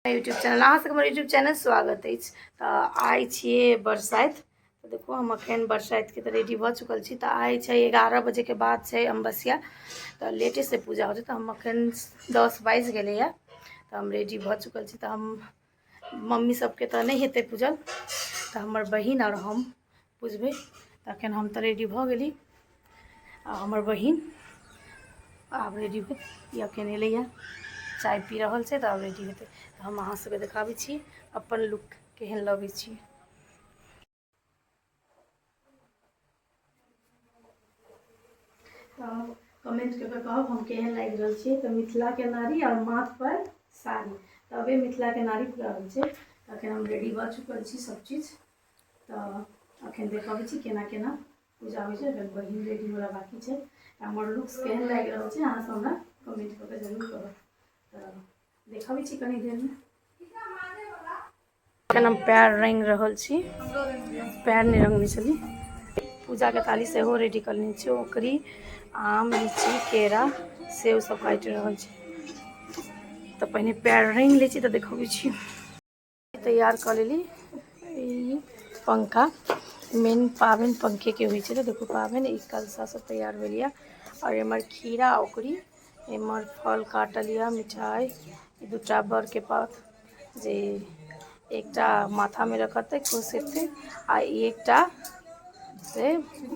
YouTube channel अहाँ सबके हमर यूट्यूब चैनल स्वागत अछि। तऽ आइ छियै बरसाइत। तऽ देखू, हम अखन बरसाइतके तऽ रेडी भऽ चुकल छी। तऽ आइ छै 11 बजेके बाद छै अमावस्या, तऽ लेटेसँ पूजा होतै। तऽ हम अखन 10 बाजि गेलैए, तऽ हम रेडी भऽ चुकल छी। तऽ हम मम्मी सबके तऽ नहि हेतै पूजल, तऽ हमर बहिन आओर हम पूजबै। तऽ अखन हम तऽ रेडी भऽ गेली आ हमर बहिन आब रेडी होत। ई अखन एलैए, चाय पी रहल छै, तऽ आब रेडी हेतै। तऽ हम अहाँ सबके देखाबै छी अपन लुक केहन लगै छी। तऽ कमेंट कऽ के कहब हम केहन लागि रहल छी। तऽ मिथिलाके नारी आओर माथ पर साड़ी, तबे मिथिलाके नारी पूरा होइ छै। तऽ अखन हम रेडी भऽ चुकल छी सब चीज। तऽ अखन देखाबै छी केना केना पूजा होइ छै। अखन बहिन रेडी होला बाकी छै। हमर लुक्स केहन लागि रहल छै, अहाँ सब हमरा कमेंट कऽ के जरूर कहब। तऽ देखाबै छी कनी देरमे। अखन हम पैर रंगि रहल छी, पैर नहि रंगने छली। पूजाके थाली सेहो रेडी कऽ लेने छी। ओकरी, आम, लीची, केरा, सेब सब काटि रहल छी। तऽ पहिने पैर रंगि लै छी, तऽ देखबै छी। तैयार कऽ लेली ई पंखा। मेन पाबनि पंखेके होइ छै। तऽ देखू, पाबनि ई कलशा सब तैयार भेल यऽ आओर एम्हर खीरा, ओकरी, एम्हर फल काटल यऽ, मिठाई, ई दूटा बड़के पात जे एकटा माथामे रखतै, खुश हेतै, आ एकटा से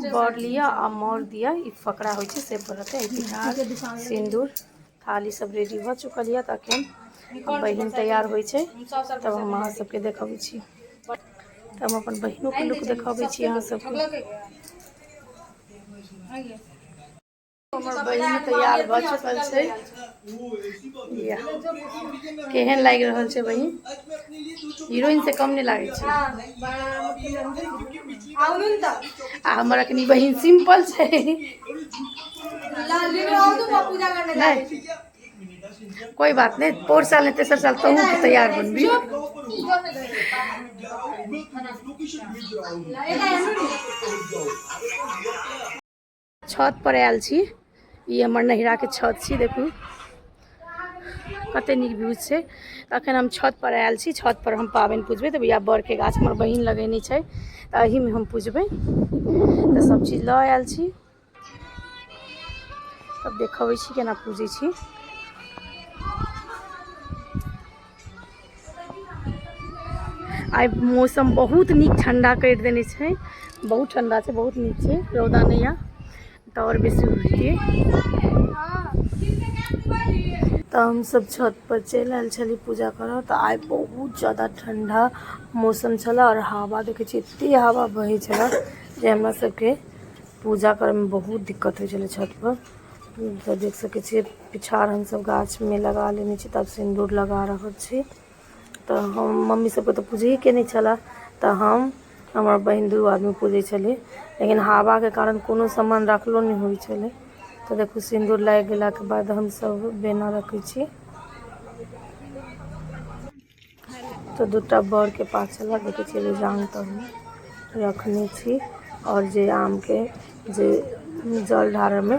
बर लिअ आ मोर दिअ, ई फकरा होइ छै, से पढ़तै। पिठार, सिन्दूर, थाली सब रेडी भऽ चुकल यऽ। तऽ अखन बहिन तैयार होइ छै, तब हम अहाँ सबके देखबै छी। तऽ हम अपन बहिनोके लुक देखबै छी अहाँ सबके। हमर बहिन तैयार भऽ चुकल छै। केहन लागि रहल छै बहिन? हीरोइन से कम नहि लागै छै। आ हमर अखनी बहिन सिंपल छै। नहीं, कोई बात नहीं, पोर साल नहीं, तेसर साल तहूँ तैयार बनबी। छत पर आयल छी। ई हमर नैहराके छत छी। देखू कते नीक व्यू छै। तऽ अखन हम छत पर आयल छी। छत पर हम पाबनि पूजबै। तऽ भैया बड़के गाछ हमर बहिन लगेने छै, तऽ एहिमे हम पूजबै। तऽ सब चीज लऽ आयल छी। तब देखबै छी केना पूजै छी। आइ मौसम बहुत नीक ठंडा करि देने छै। बहुत ठंडा छै, बहुत नीक छै। रौदा नहि यऽ तऽ आओर बेसी होइतियै। तऽ हमसब छत पर चलि आयल छली पूजा करऽ। तऽ आइ बहुत ज्यादा ठंडा मौसम छलै आओर हवा देखै छियै, एते हवा बहै छलै जे हमरा सबके पूजा करैमे बहुत दिक्कत होइ छलै छत पर। तऽ देख सकै छियै, पिछाड़ हमसब गाछमे लगा लेने छी, तब सिन्दूर लगा रहल छी। तऽ हम मम्मी सबके तऽ पूजहीके नहि छलै, तऽ हम हमर बहिन दू आदमी पूजै छलियै, लेकिन हवाके कारण कोनो सामान रखलो नहि होइ छलै। तऽ देखू, सिन्दूर लागि गेलाके बाद हमसब बेना रखै छी। तऽ दूटा बड़के पात छलै, देखै छियै, एगो जाँघ तरमे रखने छी आओर जे आमके जे जल ढारऽमे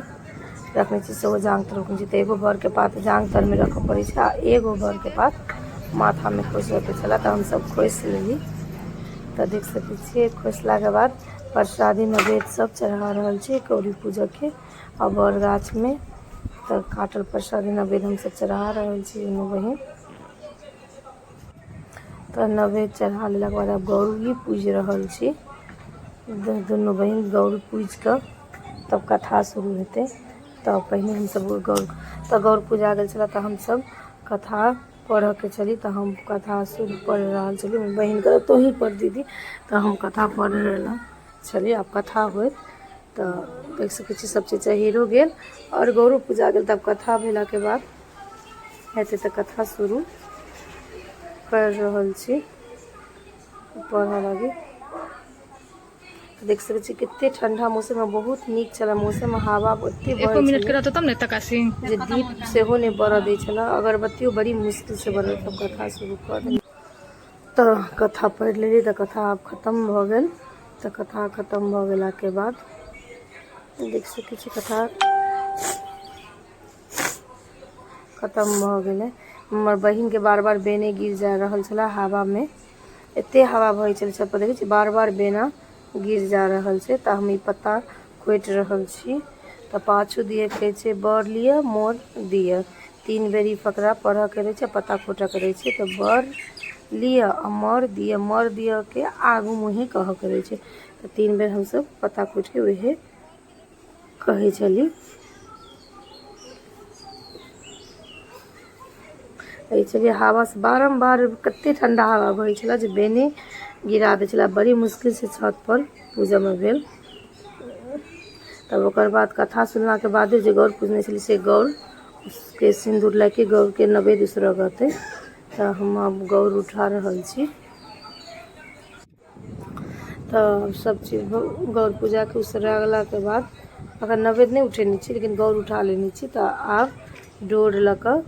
रखने छी, सेहो जाँघ तर रखने छी। तऽ एगो बड़के पात जाँघ तरमे रखऽ पड़ै छै आ एगो बड़के पात माथामे खोसैके छलै, तऽ हमसब खोसि लेली। तऽ देख सकै छियै, खोसलाके बाद प्रसादी नैवेद्य सब चढ़ा रहल छी गौरी पूजकके आ बड़ गाछमे। तऽ काटल प्रसादी नैवेद्य हमसब चढ़ा रहल छी दुनू बहिन। तऽ नैवेद्य चढ़ा लेलाके बाद आब गौरी पूजि रहल छी दुनू बहिन। गौरी पूजि कऽ तब कथा शुरू हेतै। तऽ पहिने हमसब गौर, तऽ गौर पूजा गेल छलै, तऽ हमसब कथा पढ़ऽके छली। तऽ हम कथा शुरू पढ़ि रहल छली। बहिन कहलक, तोही पढ़ दीदी। तऽ हम कथा पढ़ि रहल छली। आब कथा होइत। तऽ देख सकै छी, सब चीज चढ़िओ गेल आओर गौरो पूजा गेल। तब कथा भेलाके बाद हेतै। तऽ कथा शुरू कर रहल छी पढ़ऽ लागी। देख सकै छी, कते ठंडा मौसम, बहुत नीक छलै मौसम। हवा एते एको मिनट के रहतौ तब ने तकासी। जे दीप सेहो नहि बरऽ दै छलै, अगरबत्तियो बड़ी मुश्किल से बरल। तब कथा शुरू कऽ देली। तऽ कथा पढ़ि लेली। तऽ कथा आब खतम भऽ गेल। तऽ कथा खतम भऽ गेलाके बाद देख सकै छी कथा खतम भऽ गेलै। हमर बहिनके बार बार बेने गिर जा रहल छलै हवामे, एते हवा बहै छलै छत पर, देखै छी बार बार बेना गिर जा रहल छै। तऽ हम ई पत्ता खोटि रहल छी। तऽ पाछू दिए कहै छै बर लिअ मोर दिअ, 3 बेर ई फकरा पढ़ऽके रहै छै, पत्ता खोटऽके रहै छै। तऽ बर लिअ आ मर दिअ, मर दिअ के आगू मुँहे कहऽके रहै छै। तऽ 3 बेर हमसब पत्ता खोटिके उहे कहै छली। एहि छलियै हवा से बारम्बार कते ठंडा हवा बहै छलै जे बेने गिरा दै छलै। बड़ी मुश्किल से छत पर पूजामे भेल। तब ओकर बाद कथा सुनलाके बादे जे गौर पूजने छली से गौर के सिन्दूर लए के गौर के नैवेद्य उसरगतै। तऽ हम आब गौर उठा रहल छी। तऽ सब चीज गौर पूजाके उसरगलाके बाद अगर नैवेद्य नहि उठेने छी लेकिन गौर उठा लेने छी। तऽ आब डोर लऽ कऽ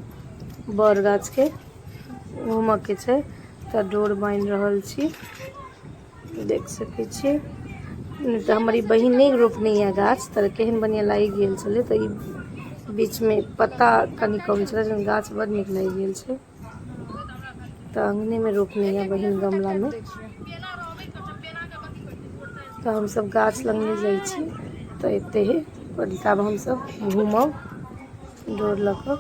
बड़ गाछके घूमऽके छै। तऽ डोर बान्हि रहल छी, देख सकै छी। तऽ हमर ई बहिन नहि रोपने यऽ गाछ, तऽ केहन बढ़िआँ लागि गेल छलै। तऽ ई बीचमे पत्ता कनि कम छलै, लेकिन गाछ बड़ नीक लागि गेल छै। तऽ अङ्गनेमे रोपने यऽ बहिन गमलामे। तऽ हमसब गाछ लग नहि जाइ छी, तऽ एते ही आब हमसब घूमब डोर लऽ कऽ।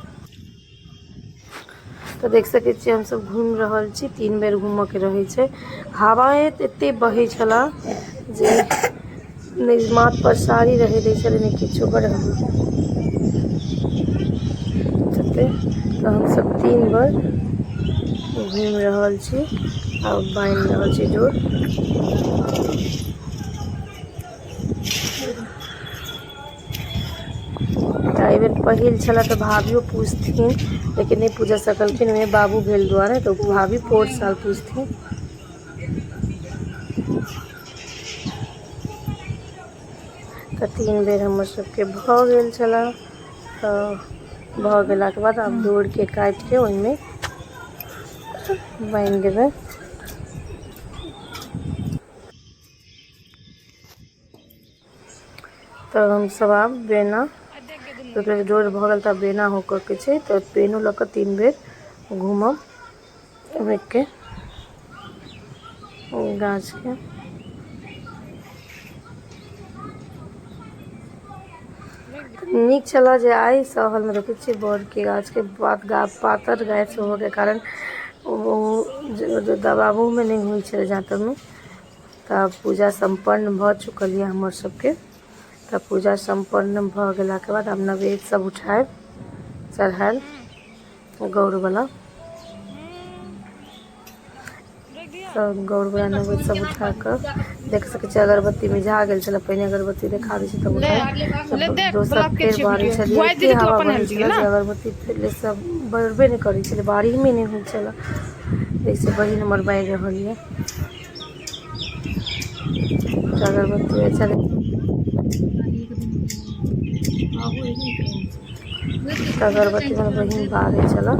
तऽ देख सकै छियै हमसब घूमि रहल छी। 3 बेर घूमऽके रहै छै। हवा एते बहै छलै जे नहि माथ पर साड़ी रहै दै छलै नहि किछो, बड़ हवा तते। तऽ हमसब 3 बेर घूमि रहल छी आ बान्हि रहल छी डोर। तऽ एहिबेर पहिल छलै तऽ भाभियो पूजथिन, लेकिन नहि पूजा सकलखिन, ओहिमे बाबू भेल दुआरे। तऽ भाभी 4 साल पूजथिन। तऽ 3 बेर हमर सबके भऽ गेल छलै। तऽ भऽ गेलाके बाद आब डोरके काटिके ओहिमे बान्हि देबै। तऽ हमसब आब बेना डोर भऽ गेल तऽ बेना होकऽ के छै। तऽ बेनो लऽ कऽ 3 बेर घूमब के गाछके। नीक छलै जे आइ सहलमे देखै छियै बड़के गाछके पातर गाछ होबऽके कारण ओ दबाबोमे नहि होइ छलै जाँतमे। तऽ पूजा सम्पन्न भऽ चुकल यऽ हमर सबके। तऽ पूजा सम्पन्न भऽ गेलाके बाद आब नैवेद्य सब उठायब चढ़ायल गौरवला। तऽ गौरवला नैवेद्य सब उठा कऽ देख सकै छियै अगरबत्ती मिझा गेल छलै। पहिने अगरबत्ती देखा दै छी तब उठायब। दोसर फेर बारै छलियै, एते हवा बहै छलै जे अगरबत्ती फेर सब बढ़बे नहि करै छलै, बारिमे नहि होइ छलै। जैसे बहिन हमर बारि रहल यऽ अगरबत्ती अच्छा। अगरबत्ती हमर बहिन बारै छलै।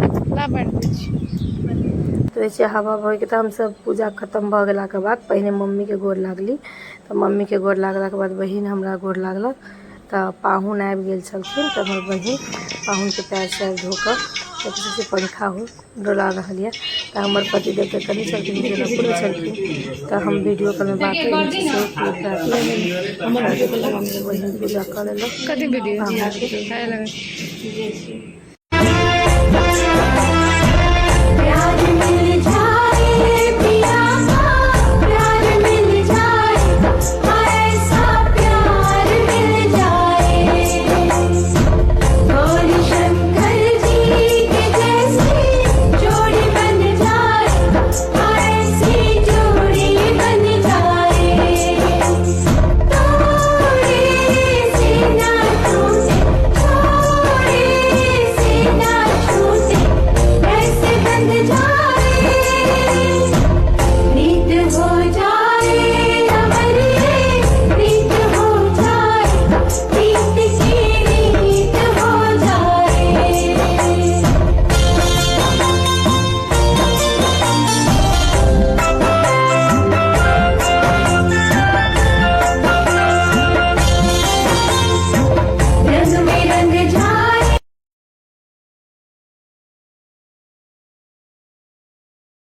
तऽ वैसे हवा बहैके तऽ हमसब पूजा खतम भऽ गेलाके बाद पहिने मम्मीके गोर लागली। तऽ मम्मीके गोर लागलाके बाद बहिन हमरा गोर लागलक। तऽ पाहुन आबि गेल छलखिन। तऽ हमर बहिन पाहुनके पैर सैर धो कऽ देखै छियै पंखा हो डोला रहल यऽ। तऽ हमर पतिदेव तऽ कनि छलखिन, जनकपुरमे छलखिन। तऽ हम वीडियो कॉलमे बात केने छी सेहो क्लिप राखल। बहिन पूजा कऽ लेलक पाहुनके। प्यार मिल जा